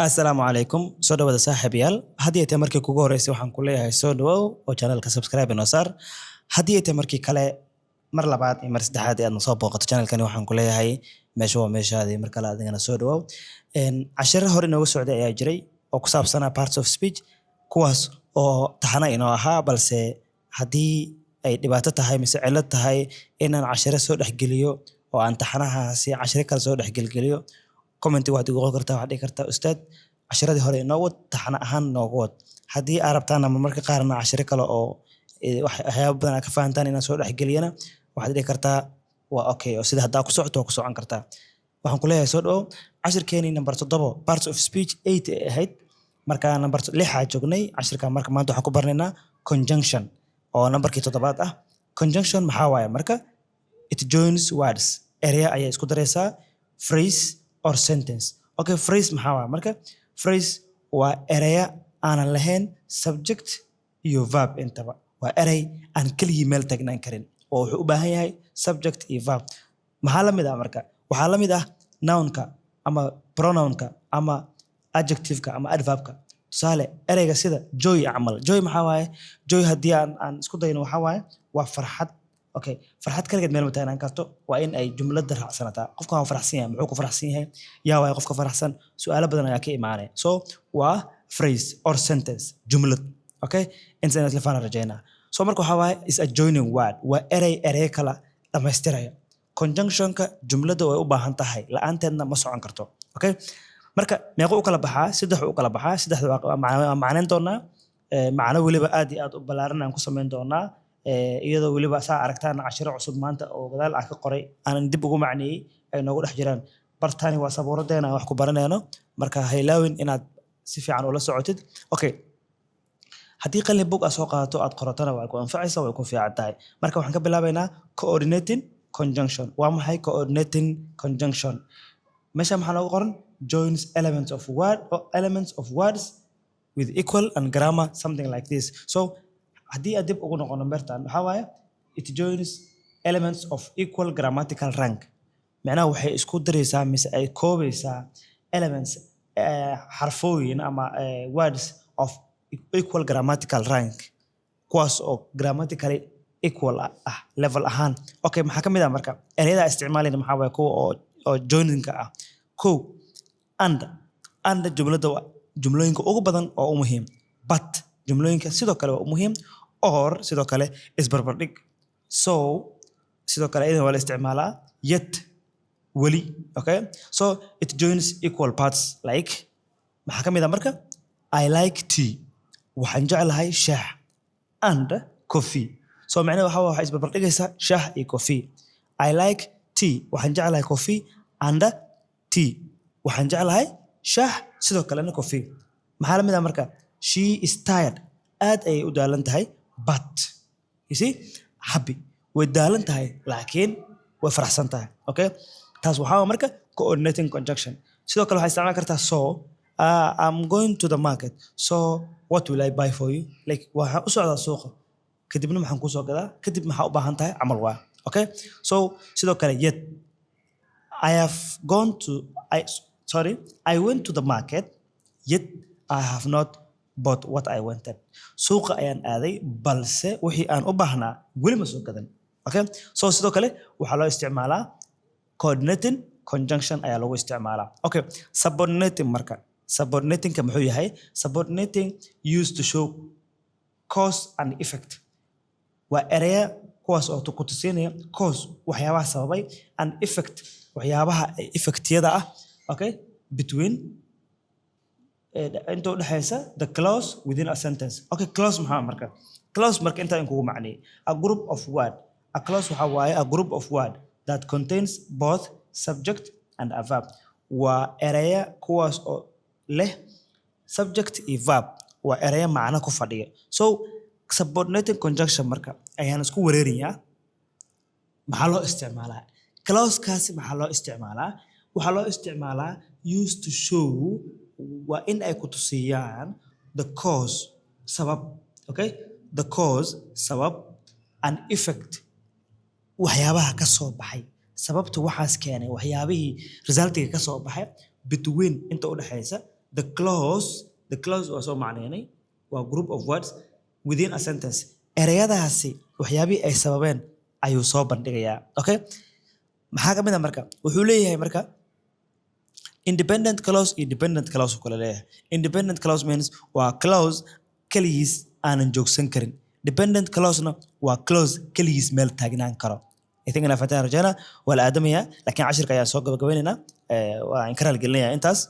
Assalaamu calaykum, soo dhawaada saaxiibayaal. Haddii ay tahay markii kugu horeysay, waxaan ku leeyahay soo dhawow oo channelka subscribe inoo saar. Haddii ay tahay markii kale, mar labaad iyo mar saddexaad ee aad soo booqato channelkani, waxaan ku leeyahay meesha waa meeshaadii, mar kale adigana soo dhawow. Cashiro hore inooga socday ayaa jiray oo ku saabsanaa parts of speech, kuwaas oo taxana inoo ahaa. Balse haddii ay dhibaato tahay mise cillad tahay inaan cashiro soo dhexgeliyo oo aan taxanahaasi cashiro kale soo dhexgelgeliyo, comment waxaad igu qori kartaa, waxaad dhihi kartaa: "Ustaad, cashiradii hore inoo wad, taxana ahaan noogu wad." Haddii aad rabtaan ama marka qaarna cashiro kale oo waxyaabo badan aad ka fahantaan inaan soo dhexgeliyana, waxaad dhihi kartaa waa okay, oo sida haddaa ku socoto waa ku socon kartaa. Waxaan ku leeyahay soo dhawow. Cashirkeenii number 7, parts of speech 8 ay ahayd, marka number 6 aa joognay cashirka. Marka maanta waxaan ku barnaynaa conjunction oo nambarkii toddobaad ah. Conjunction maxaa waaye marka? It joins words, ereya ayaa isku daraysaa, phrase or sentence. Okay, phrase maxaa waaye marka? Phrase waa ereya aanan lahayn subject iyo verb intaba. Waa erey aan keligii meel taagnaan karin oo wuxuu u baahan yahay subject iyo verb. Maxaa la mid ah marka? Waxaa la mid ah nounka ama pronounka ama adjectiveka ama adverbka. Tusaale, ereyga sida joy camal. Joy maxaa waaye? Joy haddii aan isku dayno, waxaa waaye waa farxad. Okay, farxad kaligeed meel ma taagnaan karto, waa in ay jumladda raacsanataa. Qofkan waa faraxsan yahay, muxuu ku faraxsan yahay? Yaa waaye qofka faraxsan? Su'aalo badan ayaa ka imaanaya. So waa phrase or sentence, jumlad. Okay, inta inaad isla fahan rajaynaa. So marka waxaa waaye is a joining word, waa erey erey kala dhammaystiraya. Conjunctionka jumladda way u baahan tahay, la-aanteedna ma socon karto. Okay, marka meeqo u kala baxaa? Saddex u kala baxaa. Saddexda waa macnayn doonaa. Macno weliba aad iyo aad u ballaaran aan ku samayn doonaa, iyadoo weliba saa aragtaan cashiro cusub maanta oo gadaal aan ka qoray, aanan dib ugu macneeyey, ay noogu dhex jiraan. Bartani waa sabuuradeena aan wax ku baranayno, marka ha ilaawin inaad si fiican ula socotid. Okay, haddii qalin bug aad soo qaadato, aad qoratona, waa ku anfacaysa, way ku fiican tahay. Marka waxaan ka bilaabaynaa coordinating conjunction. Waa maxay coordinating conjunction? Meesha maxaa noogu qoran? Joins elements of word or elements of words with equal and grammar, something like this. So haddii aad dib ugu noqono meertan, waxaa waaye it joins elements of equal grammatical rank. Macnaha waxay isku daraysaa mise ay koobaysaa elements, xarfooyin ama words of equal grammatical rank, kuwaas oo grammatically equal ah level ahaan. Okay, maxaa ka mid ah marka ereyada isticmaalayna? Maxaa waaye kuwa oo joiningka ah? Kow, and. And jumladda jumlooyinka ugu badan oo u muhiim. But jumlooyinka sidoo kale waa u muhiim. Or sidoo kale isbarbardhig. So sidoo kale iyadan waa la isticmaalaa. Yet, weli. Okay, so it joins equal parts like, maxaa ka mid ah marka? I like tea, waxaan jeclahay shaah, and coffee. So macnaheedu waxaa waxay isbarbardhigaysaa shaah iyo coffee. I like tea, waxaan jeclahay coffee, and tea, waxaan jeclahay shaah sidoo kalena coffee. Maxaa la mid ah marka? She is tired, aad ayay u daalan tahay, but you see, happy. Way daalan tahay laakiin way faraxsan tahay. Okay, taas waxaa waa marka coordinating conjunction. Sidoo kale waxay isticmaali kartaa so. I'm going to the market, so what will I buy for you? Like, waxaan u socdaa suuqa, kadibna maxaan kusoo gadaa? Kadib maxaa u baahan tahay camal waa. Okay, so sidoo kale yet. I have gone to I sorry, I went to the market, yet I have not bought what I wanted. Suuqa ayaan aaday, balse wixii aan u baahnaa weli ma soo gadan. Okay, so sidoo kale waxaa loo isticmaalaa coordinating conjunction ayaa lagu isticmaalaa. Okay, subordinating marka. Subordinatingka muxuu yahay? Subordinating used to show cause and effect. Waa ereya kuwaas oo ku tusinaya cause, waxyaabaha sababay, and effect, waxyaabaha effectyada ah. Okay, between, inta u dhexaysa the clause within a sentence. Okay, clause maxaa marka? Clause marka intaa in kugu macneeyay, a group of word. A clause waxaa waaye a group of word that contains both subject and a verb. Waa ereya kuwaas oo leh subject iyo verb, waa ereya macno ku fadhiya. So subordinating conjunction marka ayaan isku wareerayaa. Maxaa loo isticmaalaa clausekaasi? Maxaa loo isticmaalaa? Waxaa loo isticmaalaa used to show, waa in ay ku tusiyaan the cause, sabab. Okay, the cause, sabab, and effect, waxyaabaha ka soo baxay sababta waxaas keenay, waxyaabihii resultiga ka soo baxay, between, inta u dhexaysa, the clause within a sentence. The clause, the clause waa soo macneynay, waa group of words within a sentence. Ereyadaasi waxyaabihii ay sababeen ayuu soo bandhigayaa. Okay, maxaa ka mid ah marka? Wuxuu leeyahay marka independent clause iyo dependent clause uu kala leeyahay. Independent clause means waa clause keligiis aanan joogsan karin. Dependent clause-na waa clause keligiis meel taagnaan karo. I think inaa fahanteen rajayna. Waa la aadamayaa, laakiin cashirka ayaan soo gabagabaynaynaa. Waa in ka raalgelinaya intaas.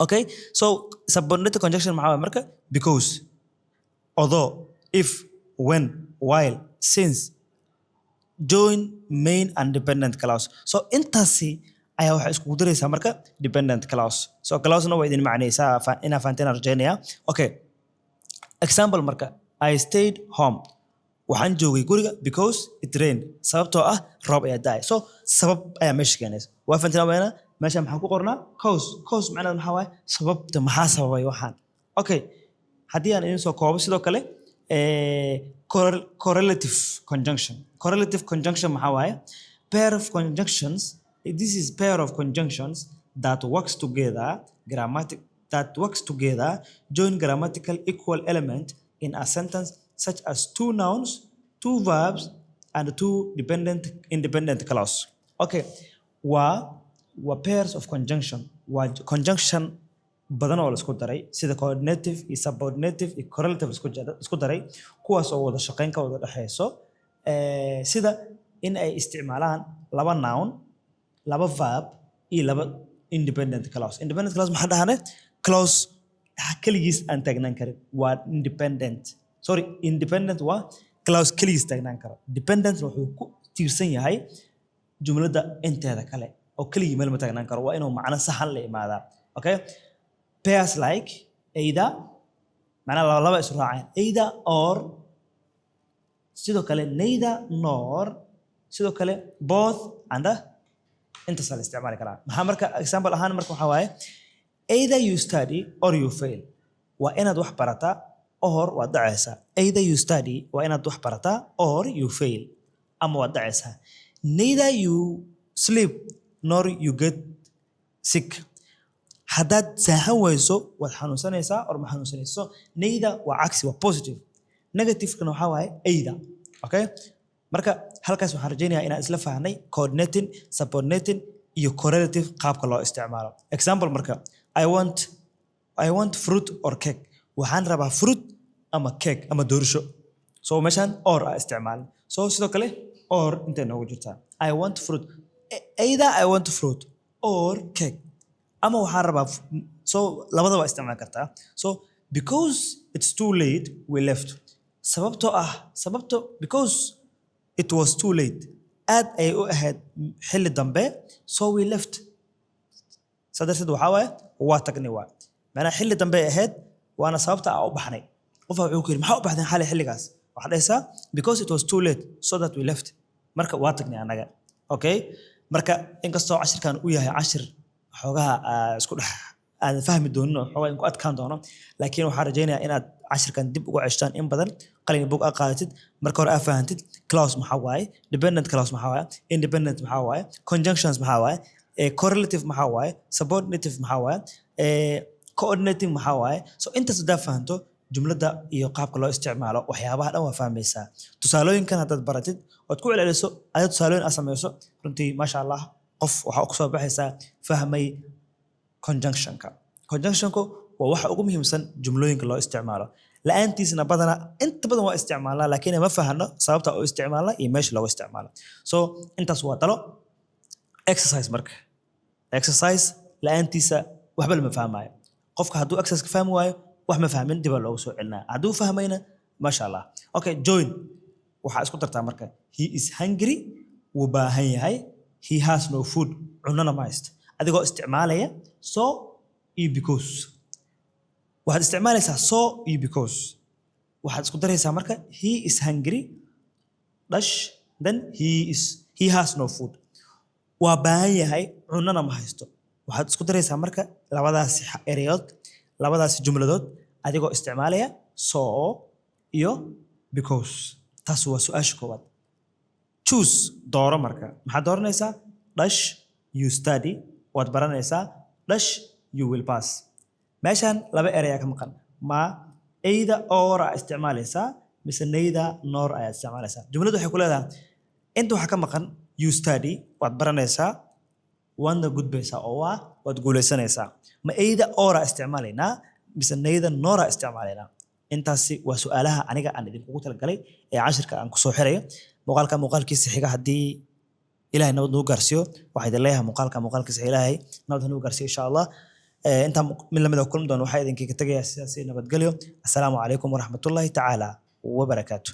Okay, so subordinate conjunction maxaa waaye marka? Because, although, if, when, while, since join main and dependent clause. So intaasi ayaa waxay iskugu daraysaa marka dependent clause. So clause-na waa idin macnaysaa, inaa fahanteen aan rajaynaya. Okay, example marka: I stayed home, waxaan joogay guriga, because it rained, sababtoo ah roob ayaa da'ay. So sabab ayaa meesha keenaysa. Waa fahanteen weena? Meesha maxaa ku qornaa? Cause. Cause macnaheedu maxaa waaye? Sababta. Maxaa sababay waxaan? Okay, haddii aan idin soo koobo, sidoo kale correlative conjunction. Correlative conjunction maxaa waaye? Pair of conjunctions. This is pair of conjunctions that works together grammatic that works together join grammatical equal element in a sentence, such as two nouns, two verbs and two dependent independent clause. Okay, waa pairs of conjunction, waa conjunction badan oo la isku daray, sida coordinative iyo subordinative iyo correlative isku daray, kuwaas oo wada shaqayn ka wada dhexeyso, sida in ay isticmaalaan laba noun, laba verb iyo laba independent clause. Independent clause maxaa dhahane? Clause keligiis aan taagnaan karin waa independent. Sorry, independent waa clause keligiis taagnaan karo. Dependent wuxuu ku tiirsan yahay jumladda inteeda kale oo keligii meel ma taagnaan karo, waa inuu macno saxan la imaadaa. Okay, pairs like either, macnaha laba laba isu raaceen, either or, sidoo kale neither nor, sidoo kale both and. Intaasaa la isticmaali karaa. Maxaa marka example ahaan marka waxaa waaye: either you study or you fail, waa inaad wax barataa or waad dhacaysaa. Either you study, waa inaad wax barataa, or you fail, ama waad dhacaysaa. Neither you sleep nor you get sick, haddaad saaxan wayso waad xanuunsanaysaa or ma xanuunsanayso. Neither waa cagsi, waa positive. Negative-kana waxaa waaye either. Okay, marka halkaas waxaan rajaynayaa inaan isla fahnay coordinating, subordinating iyo correlative qaabka loo isticmaalo. Example marka: I want fruit or cake, waxaan rabaa fruit ama cake ama doorsho. So meeshaan or a isticmaalin. So sidoo kale or intay noogu jirtaa. I want fruit, either I want fruit or cake, ama waxaan rabaa. So labada waa isticmaali kartaa. So because it's too late, we left, sababtoo ah, sababto, because it was too late, aad ayay u ahayd xilli dambe, so we left. Saa darteed waxaa waaye waa tagnay. Waa macnaha xilli dambe ay ahayd, waana sababta aan u baxnay. Qofa wuxuu ku yidhi, "Maxaa u baxdeen xalay xilligaas?" Waxaad dhahaysaa, "Because it was too late, so that we left." Marka waa tagnay annaga. Okay, marka inkastoo cashirkan uu yahay cashir xoogaha isku dhex aadan fahmi doonin oo xoogaa ku adkaan doono, laakiin waxaan rajaynayaa inaad cashirkan dib uga ceshtaan in badan, qalin iyo buug aad qaadatid. Marka hore aad fahantid clause maxaa waaye, dependent clause maxaa waaye, independent maxaa waaye, conjunctions maxaa waaye, correlative maxaa waaye, subordinative maxaa waaye, coordinating maxaa waaye. So intaas haddaad fahanto jumladda iyo qaabka loo isticmaalo, waxyaabaha dhan waa fahmaysaa. Tusaalooyinkan haddaad baratid ood ku celceliso, ada tusaalooyin aad samayso, runtii maasha Allah, qof waxaa kusoo baxaysaa fahmay conjunctionka. Conjunctionku waa waxa ugu muhiimsan jumlooyinka loo isticmaalo. La-aantiisna badanaa inta badan waa isticmaalnaa, laakiin ma fahano sababta u isticmaalna iyo meesha looga isticmaalo. So intaas waa talo. Exercise marka, exercise la-aantiisa waxba lama fahmaayo. Qofka hadduu exercise ka fahmi waayo, wax ma fahmin, dibaa loogu soo celinaa. Hadduu fahmayna, maasha Allah. Okay, join, waxaa isku dartaa marka: he is hungry, wuu baahan yahay, he has no food, cunona ma haysto, adigoo isticmaalaya so iyo because. Waxaad isticmaalaysaa so iyo because. Waxaad isku daraysaa marka: he is hungry dash, then he has no food. Waa baahan yahay, cunona ma haysto. Waxaad isku daraysaa marka labadaasi ereyood, labadaasi jumladood, adigoo isticmaalaya so iyo because. Taas waa su-aasha koowaad. Choose, dooro. Marka maxaad dooranaysaa? Dash you study, waad baranaysaa, dash you will pass. Meeshan laba erey ayaa ka maqan. Ma either or aa isticmaalaysaa mise neither nor ayaa isticmaalaysaa? Jumladdu waxay ku leedahay, inta waxaa ka maqan you study, waad baranaysaa, waadna gudbaysaa oo waad guuleysanaysaa. Ma either or aa isticmaalaynaa mise neither nor aa isticmaalaynaa? Intaasi waa su-aalaha aniga aan idinkugu talagalay ee cashirka aan kusoo xirayo. Muuqaalka muuqaalkiisa xiga haddii Ilaahay nabad nagu gaarsiiyo, waxaa idin leeyahay muuqaalka muuqaalkiisa Ilaahay nabad nagu gaarsiiyo, insha Allah. Intaan mid lamid ah kulmi doono, waxaa idinkaga tegayaa sidaasi nabadgelyo. Assalaamu calaykum waraxmatullaahi tacaala wabarakaatu.